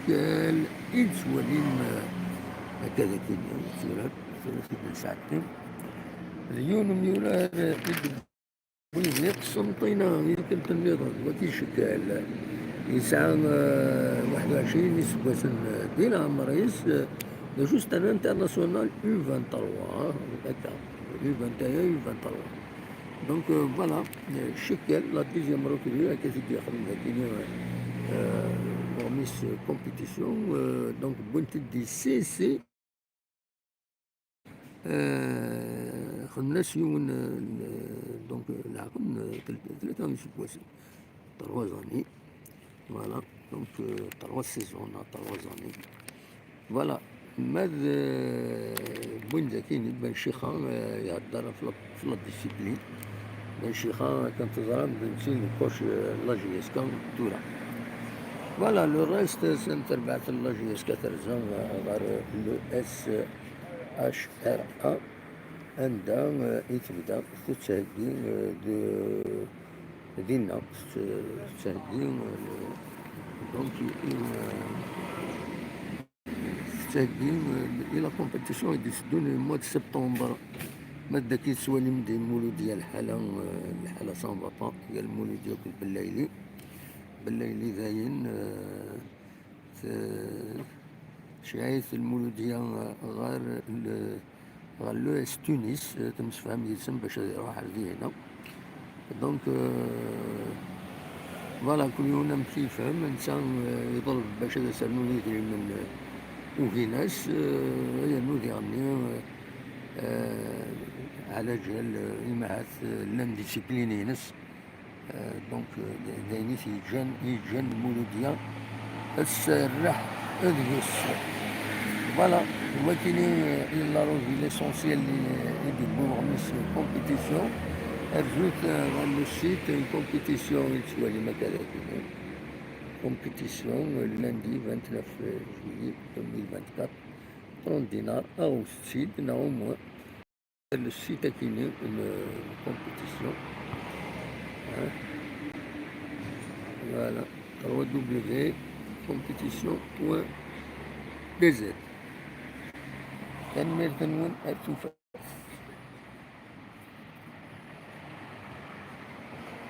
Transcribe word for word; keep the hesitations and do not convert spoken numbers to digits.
Kal i d-ttwalim, eh, akka d akken, tura, tura i d-nesɛeddi. D yiwen umyurar, eh, i d-wwin di Qsenṭina, i tikkelt nniḍen, wagi Cekal. Yesɛa, eh, waḥed u ɛecrin iseggasen, eh, di leɛmer-is, eh, d juste un international U vingt-trois, eh, akka, U vingt et un, U vingt-trois. Donc, euh, voilà, euh, Cekal, la deuxième recrue, akka i d-yexdem dagi, euh, euh, uɣmis compétition, euh, donc, wwin-t-id di C C, euh, xedmen-as yiwen, euh, n-, donc, euh, leɛqed n-, euh, tel-, tlata n yiseggasen, trois années. Voilà, donc, euh, trois saisons, non, trois années. Voilà, ma d, euh, wwin-d akkin Ben Chixa, euh, ihedder ɣef la, ɣef la discipline. Ben Chixa, kan teẓram, d netta i d coach, euh, la J S K tura. Voilà, le reste, c'est n terbaɛt n la J S K terza, euh, ɣer le S H R A. Anda, euh, i tebda tettheggi, euh, de, dinna, tett-, tettheggi, euh, donc, i, euh, tettheggi, euh, i la compétition i d-iteddun le mois de septembre. Ma d akka i tettwalim di Mouloudia lḥala, euh, lḥala ça ne va pas, gar Mouloudia akked Bellayli. Bellayli dayen, euh, t-, tecɛel-it Lmuludya ɣer le, ɣer l'U S Tunis, temsefham yid-sen bac ad iruḥ ar dihina. Donc, euh, voilà, kul yiwen amek yefhem, netta, euh, iḍleb bac ad as-rnun idrimen, euh, ugin-as, euh, ad yernu diɣenni, euh, euh, ɛla ǧal, euh, imahat, euh, llan discipline-ines. Euh, donc, euh, d, d ayen i t-yeǧǧan, i yeǧǧan Lmuludya ad tserreḥ deg-s. Voilà, d wakkini, euh, i la revue l'essentiel i, i d-yewwi uɣmis compétition. Rjut, euh, ɣer le site, une compétition i tettwalim akka dagi. Compétition, euh, lundi vingt-neuf juillet deux mille vingt-quatre, trente dinars, aɣ-t-id neɣ au moins le site akini, une, euh, compétition. Hein. Voilà, trois W compétition point D Z. Tanemmirt-nwen, ar tufat.